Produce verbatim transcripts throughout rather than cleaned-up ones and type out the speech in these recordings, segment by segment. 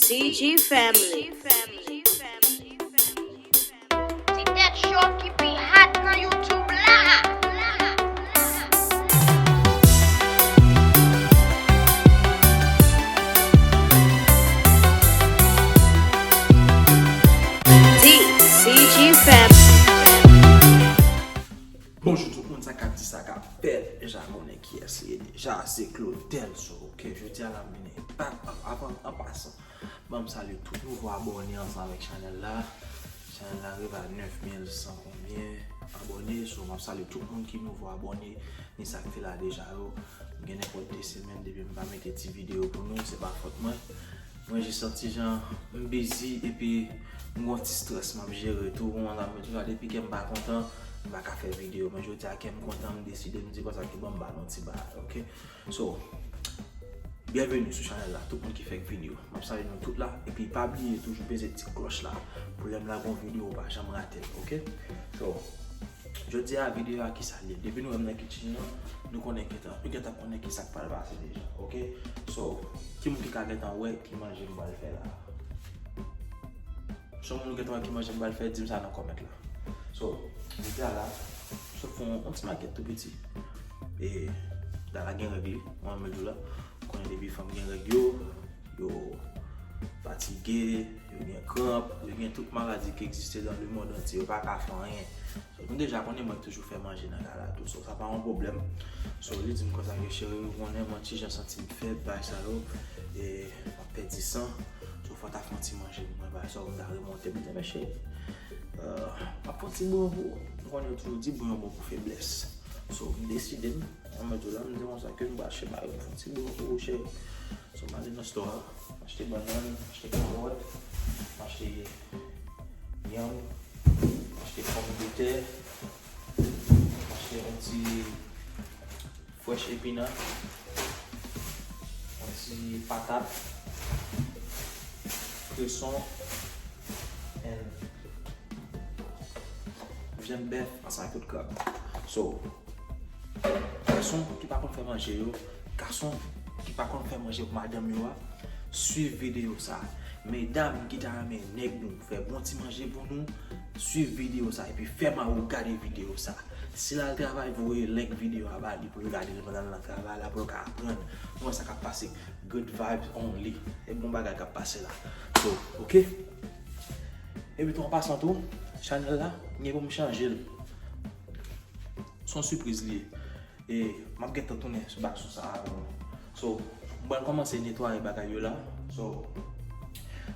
D G Family. Ti tèt cho ki pi hot nan YouTube la. D C G Family. Bonjou tout moun, sa k ap di, sa k ap fèt, deja konnen kiyès li ye deja, se Claudel So, ok, jodi a la m vini, pa, an, avan, an pasan, ban m salye tout nouvo abòne ansanm avèk chanèl la, chanèl la rive a nèf mil san konbyen abòne, so m ap salye tout moun ki nouvo abòne, ni sa k te la deja yo, m gen nenpòt de semèn depi m pa mete ti videyo pou nou, se pa fòt mwen. Mwen jis yon ti jan, m bizi epi m gon ti strès m ap jere tou. Ou konprann sa m vle di w la, depi kè m pa kontan, m pa ka fè videyo. Men jodi a kè m kontan, m deside m di konsa ke ban m ba nou ti bagay, ok? So, byenveni sou chanèl la, tout moun ki fèk vini yo. M ap salye nou tout la, epi pa bliye toujou peze ti klòch la, pou lè m lage yon videyo ou pa janm rate l, ok? So, Jodi a videyo a kisa l ye? Depi nou wè m nan kitchen nan, nou konnen gentan, nou gentan konnen kisa k pral pase deja, ok? So, ki moun ki ka gentan wè ki manje m pral fè la? Si yon moun ou gentan wè ki manje m pral fè, di m sa nan kòmant la. So, jodi a la, sot fè yon, yon ti makèt tou piti. E, Dala gen règ li, mwen menm di w la, ou konnen depi fanm gen règ yo, yo fatige, yo gen kranp, yo gen tout maladi ki egziste dans le monde entier, yo pa ka fè anyen. So, nou deja konnen mwen toujou fè manje nan kay la tou, so sa pa yon pwoblèm. So, li di m konsa ke cheri, ou konnen mwen ti jan santi m fèb, bagay sa yo, e m ap pèdi san, so fò w ta fè yon ti manje pou mwen, bagay sa yo, m ta remonte, m di, men cheri, euh, m ap fè yon ti bouyon pou ou. Nou konnen yo toujou di bouyon bon pou feblès. So, m deside m, mwen menm di w la, m di konsa ke m pral chèche bagay, m fè yon ti bouyon pou ou, cheri. So, m ale nan store a, m achte bannann, m achte kawòt, m achte yanm, m achte pòmdetè, m achte yon ti frèch epina, yon ti patat, kreson, and vyann bèf ansanm ak tout krab. So, gason ki pa konn fè manje yo, gason ki pa konn fè manje pou madanm yo a, swiv videyo sa. Medam ki ta renmen nèg nou fè bon ti manje pou nou, swiv videyo sa epi fè mari w gade videyo sa. Si l al travay, voye link videyo a ba li pou l gade l pandan l nan travay la, pou l ka aprann. Ou wè sa k ap pase. Good vibes only. E bon bagay k ap pase la. So, ok. Epi tou an pasan tou, chanèl la, m gen pou m chanje l. Se yon sipriz li ye. E m ap gentan tounen sou bak sou sa avè nou. So, m pral kòmanse netwaye bagay yo la. So,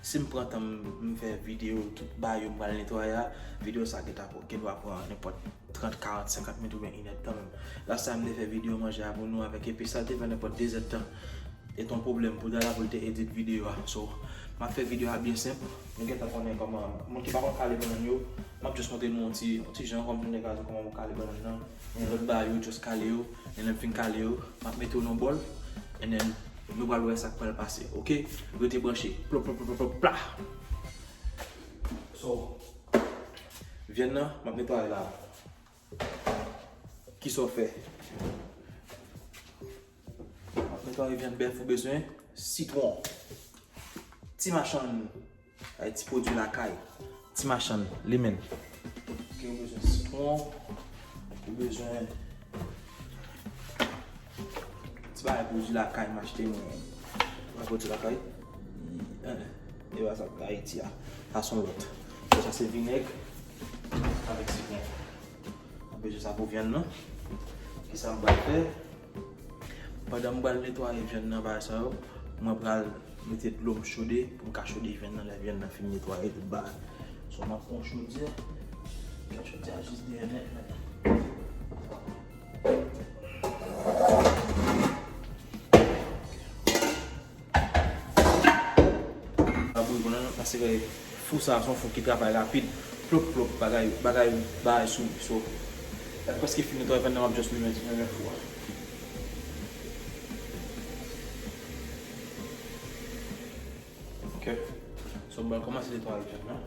si m pran tan m, m fè videyo tout bagay yo m pral netwaye a, videyo sa gentan, gendwa pran nenpòt trant, karant, senkant minit oubyen inèdtan menm. Last time m te fè videyo manje a pou nou avèk epis la, l te fè nenpòt de zèdtan. E t on pwoblèm pou Dala pou l te edit videyo a. So, m ap fè videyo a byen senp. Nou gentan konnen kòman, moun ki pa konn kale bannann yo, m ap just montre nou yon ti, yon ti jan kòm nou te ka di kòman pou kale bannann nan. Men lòt bagay yo, just kale yo. And then lè m fin kale yo, m ap mete yo nan bòl. And then, nou pral wè sa k pral pase, ok? Rete branche. Plop, plop, plop, plop, plop, pla! So, vyann nan, m ap netwaye la. Kisa w fè? M ap netwaye vyann bèf, ou bezwen sitwon, ti machann, ay, ti pwodui lakay, ti machann, lemon. Ok, ou bezwen sitwon, ou bezwen ti bagay pwodui lakay, m achte yon bagay pwodui lakay. Eh, e pa sa k Ayiti a. Sa se yon lòt. Sa se vinèg avèk sitwon. Mwen bezwen sa pou vyann nan. Kisa m pral fè? Pandan m pral netwaye vyann nan, bagay sa yo, mwen pral mete dlo m chode pou m ka chode vyann nan lè vyann nan fin netwaye tout bagay. So, m ap pran yon chodyè. Kèt, chodyè a jis dèyè nèt, nèt. Ap bouyi kounye a, paske fou sa a se yon fou ki travay rapid. Plop, plop, bagay, bagay, bagay sou li. So, lè m prèske fin netwaye vyann nan, m ap just limen, limen fou a. Ok. So, m pral kòmanse netwaye vyann nan.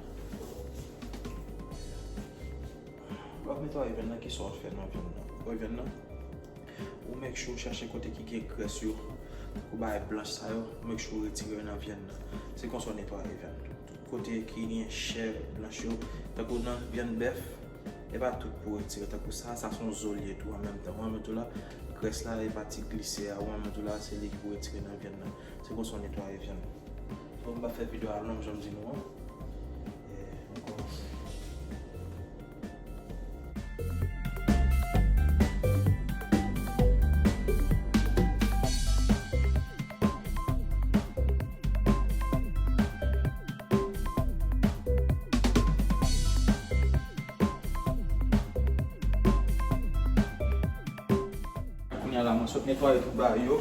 Lè w ap netwaye vyann nan, kisa w ap fè nan vyann nan? Ou pran vyann nan, ou make sure ou chèche kote ki gen grès yo. Ou bay blanch sa yo, make sure ou retire yo nan vyann nan. Se konsa w netwaye vyann. Tout kote ki gen chè blanch yo, tankou nan vyann bèf, e pa tout pou w retire. Tankou sa, sa se yon zo l ye tou an menm tan. Ou an menm tou la, grès la, e pati glise a, ou an menm tou la, se li ki pou w retire nan vyann nan. Se konsa w netwaye vyann. Bon, m pa fè videyo a long, jan m di nou an. E, nou kòmanse. Kounye a la, mwen sot netwaye tout bagay yo.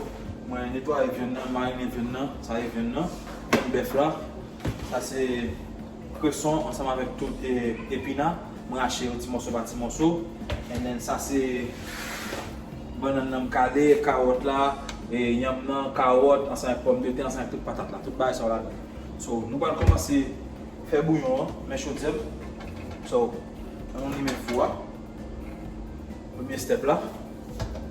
Mwen netwaye vyann nan, marine vyann nan, sa e vyann nan, vyann bèf la. Sa se kreson ansanm avèk tout, e, epina. Mwen rache yo ti mòso pa ti mòso. And then sa se bannann nan m kale, kawòt la, e, yanm nan, kawòt, ansanm avèk pòmdetè, ansanm avèk tout patat la. Tout bagay sa yo ladan. So, nou pral kòmanse fè bouyon an, men chodyè m. So, ann nou limen fou a. Premye step la,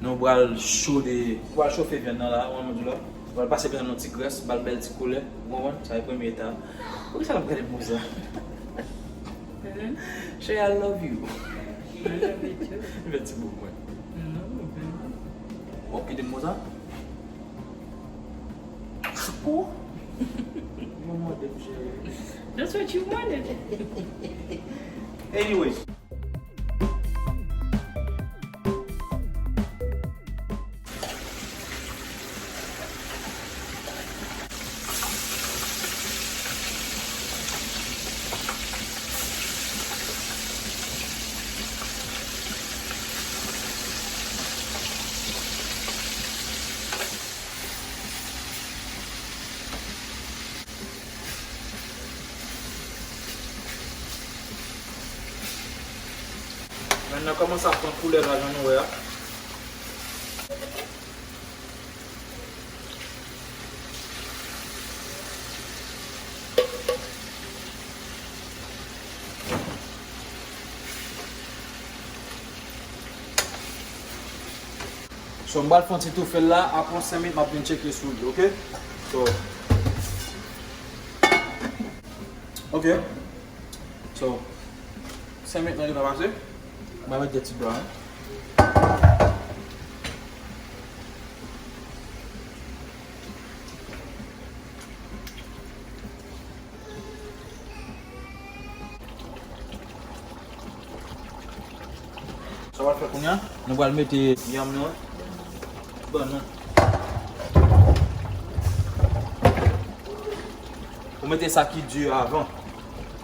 nou pral chode, nou pral chofe vyann nan la, ou an mwen di la. Nou pral pase vyann nan yon ti grès, ba l bèl ti koulè, ou konprann? Sa se premye etap. Poukisa l ap gade m konsa? Cheri, I love you. I love you too. Li fè ti boug mwen. Non, mwen. W ap kite m konsa? Ou? Mwen mande m, cheri. That's what you wanted. Anyways. Vyann nan kòmanse ap pran koulè la, jan nou wè a. So, m pral fè yon ti toufe l la, apre yon senk minit, m ap vin tcheke sou li, oke? So, oke. So, senk minit lan gentan pase. M pral mete de ti bwa, en. Sa w ap fè kounye a, nou pral mete yanm nan, bannann. Ou mete sa ki di avan.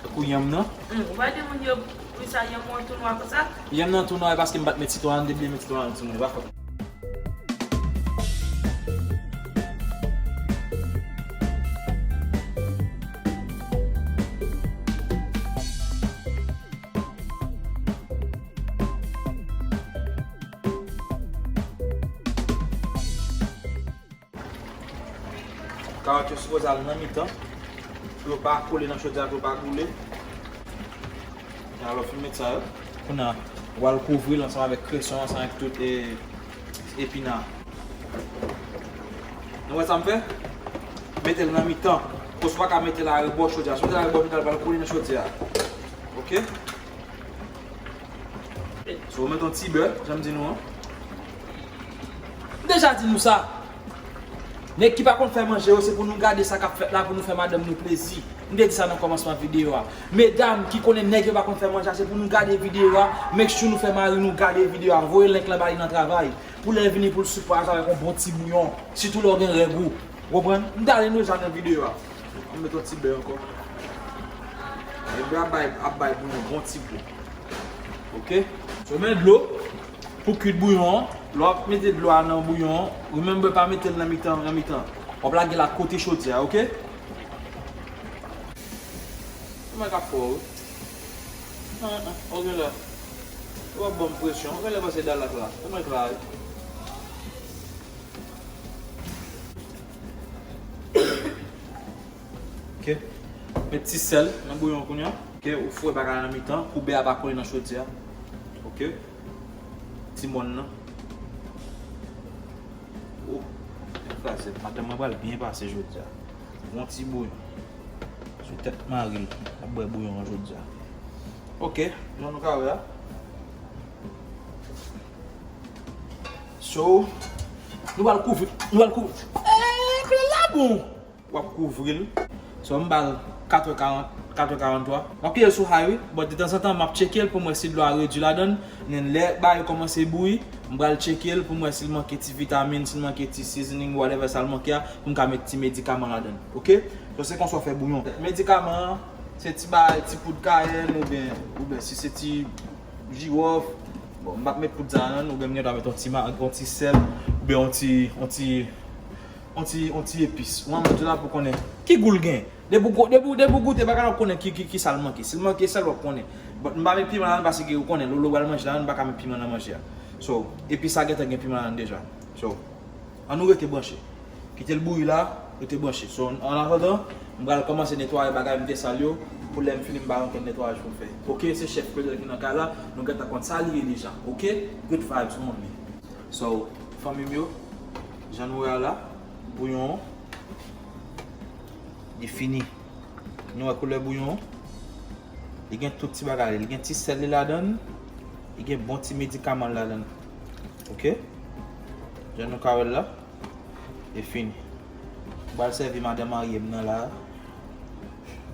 Tankou yanm nan. Hmm, ou pa di moun yo, wi, sa yanm nan tou nwa konsa? Yanm nan tou nwa, e paske m pa t met sitwon, m te bliye met sitwon, timoun, e pa fòt. Kawòt yo sipoze al nan mitan, pou yo pa kole nan chodyè a, pou yo pa boule. Alò, fin met sa yo. Kounye a, w al kouvri l ansanm avèk kreson, ansanm avèk tout, e, epina. Nou wè sa m fè? Mete l nan mitan. Paske w pa ka mete l arebò chodyè a. Si w mete l arebò chodyè a, l pral kole nan chodyè a. Oke? So, ou mete yon ti bè, jan m di nou an. M deja di nou sa. Nèg ki pa konn fè manje yo, se pou nou gade sa k ap fèt la, pou nou fè madanm nou plezi. M te di sa nan kòmansman videyo a. Medam ki konnen nèg yo pa konn fè manje a, se pou nou gade videyo a. Make sure nou fè mari nou gade videyo a. Voye link lan ba li nan travay. Pou lè l vini, pou l sipwaze avèk yon bon ti bouyon. Sitou lè w gen règ ou. Ou konprann? M t ale nou deja nan videyo a. Ann met yon ti bè ankò. Bè ap bay, ap bay bouyon bon ti gou. Oke? So, men dlo pou kwit bouyon an. Lè w ap mete dlo a nan bouyon an, remember, pa mete l nan mitan, nan mitan. W ap lage l akote chodyè a, oke? Kòman k ap fè w? An, an, oke la. Ou ap ban m presyon. Oke, lè pase Dallas la. Kòman k la? Oke. Met ti sèl nan bouyon kounye a. Oke, ou foure bagay la nan mitan pou bè a pa kole nan chodyè a. Oke. Ti mòn nan. Oh, sa Madanm mwen pral byen pase jodi a. Yon ti bouyon. Sou tèt mari l, ap bwè bouyon an jodi a. Ok, jan nou ka wè a. So, nou pral kouvri, nou pral kouvri. Epi la bon. W ap kouvri l. So, m ba l kat è karant, kat è karant twa. M ap kite l sou high, wi. But detanzantan, m ap tcheke l pou m wè si dlo a redui ladan l. Men lè bagay yo kòmanse bouyi, m pral tcheke l pou m wè si l manke ti vitamin, si l manke ti seasoning, whatever sa l manke a, pou m ka met ti medikaman ladan l. Ok? So, se konsa w fè bouyon. Medikaman an, se ti bagay, ti poud kayèn, oubyen, oubyen si se ti jiwòf. Bon, m p ap met poud sa ladan l, oubyen m gen dwa met yon ti ma-, yon ti sèl, oubyen yon ti, yon ti, yon ti, yon ti epis. Ou wè, m di la pou konnen ki gou l gen. Depi w go-, depi, depi w goute bagay la, w konnen ki, ki, ki sa l manke. Si l manke sèl, w ap konnen. But m pa met piman ladan paske ou konnen, Lolo pral manje ladan, m pa ka met piman nan manje a. So, epis sa gentan gen piman ladan deja. So, ann nou rete branche. Kite l bouyi la, rete branche. So, an atandan, m pral kòmanse netwaye bagay m te sal yo, pou lè m fini m pa gen okenn netwayaj pou m fè. Ok, se chèf Credel ki nan kay la, nou gentan konn sa li ye deja. Ok, good vibes only. So, fanmi m yo, jan nou wè a la, bouyon an, li fini. Nou wè koulè bouyon an? Li gen tout ti bagay li. Li gen ti sèl li ladan l. Li gen bon ti medikaman l ladan l. Ok? Jan nou ka wè l la. E fini. M pral sèvi madan marye m nan la.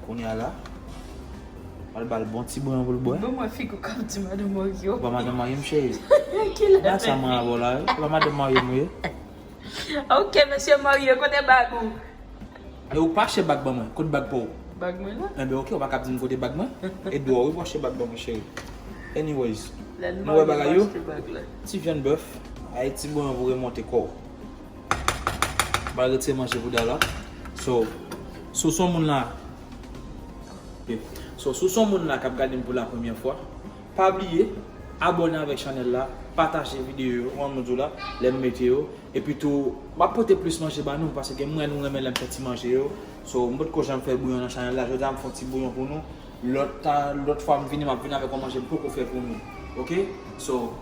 Kounye a la. M pral ba l bon ti bouyon pou l bwè. Bon, mwen figi w k ap di madan marye w. Ou pa madan marye m, cheri. Kilè? Sa mwen avè w la, wi. Ou pa madan marye m, wi. Ok, mesye marye, kote bag ou? E ou pa chè bag ban mwen, kot bag pa w? Bag mwen la. Enben, ok, ou pa ka ap di m kote bag mwen? E dwòl, wi, pou w chè bag ban mwen, cheri. Anyways, nou wè bagay yo? Ti vyann bèf, ay ti bouyon pou remonte kò w. Ba retire manje bouda la. So, si w se yon moun la, ok. So, si w se yon moun la k ap gade m pou la premyè fwa, pa bliye abòne avèk chanèl la, pataje videyo yo, ou wè m di w la, lè m mete yo. Epi tou, m ap pote plis manje ba nou, paske m wè nou renmen lè m fè ti manje yo. So, m potko janm fè bouyon nan chanèl la, jodi a m fè yon ti bouyon pou nou. Lòt ta, lòt fwa m vini, m ap vin avèk yon manje m poko fè pou nou. Ok? So,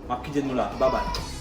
m ap kite nou la. Babay.